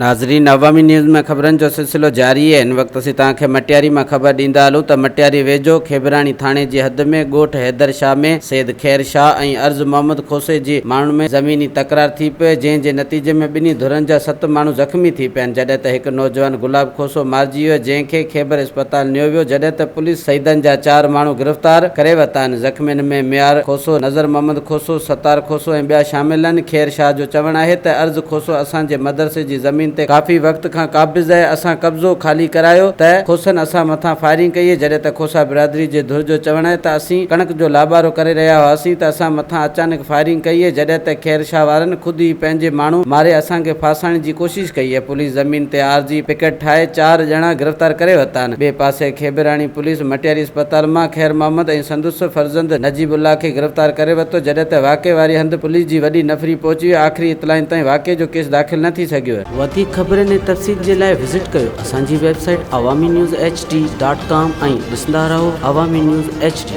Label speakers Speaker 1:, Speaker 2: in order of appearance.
Speaker 1: ناظرين عوامي نيوز ۾ خبرن جو سلسلو جاري آهي هن وقت اسين توهان کي مٽياري مان خبر ڏيندا هلون ته مٽياري ويجهو کيبراڻي ٿاڻي جي حد ۾ ڳوٺ حيدر شاهه ۾ سيد خير شاهه ۽ عرض محمد کوسي جي ماڻهن ۾ زميني تڪرار ٿي پيو جنهن جي نتيجي ۾ ٻنهي ڌرن جا ست ماڻهو زخمي ٿي پيا آهن جڏهن ته هڪ نوجوان گلاب کوسو مارجي ويو جنهن کي خيبر اسپتال نيو ويو جڏهن ته پوليس شهيدن جا چار ماڻهو گرفتار ڪري ورتا آهن زخمين ۾ ميار کوسو نظر محمد کوسو ستار کوسو ۽ ٻيا شامل آهن خير شاهه جو چوڻ آهي ته عرض کوسو اسان جي مدرسي جي زمين تي ڪافي وقت کان قابض آهي، اسان قبضو خالي ڪرايو ته کوسن اسان مٿان فائرنگ ڪئي، جڏهن ته کوسا برادري جي ڌر جو چوڻ آهي ته اسين ڪڻڪ جو لابارو ڪري رهيا هئاسين ته اسان مٿان اچانڪ فائرنگ ڪئي، جڏهن ته خير شاهه وارن خود ئي پنهنجي ماڻهو ماري اسان کي ڦاسائڻ جي ڪوشش ڪئي، پوليس زمين تي عارضي پڪيٽ ٺاهي چار ڄڻا گرفتار ڪري ورتا آهن، ٻئي پاسي کيبراڻي پوليس مٽياري اسپتال مان خير محمد ۽ سندس فرزند نجيب الله کي گرفتار ڪري ورتو، جڏهن ته واقعي واري هنڌ پوليس جي وڏي نفري پهچي وئي، آخري اطلاعن تائين واقعي جو ڪيس داخل نه ٿي سگهيو. وڌيڪ خبرن ۽ تفصيل جي لاء وزٽ ڪيو اسان جي website Awami news H D dot com ۽ ڏسندا رهو عوامي نيوز ايڇ ڊي.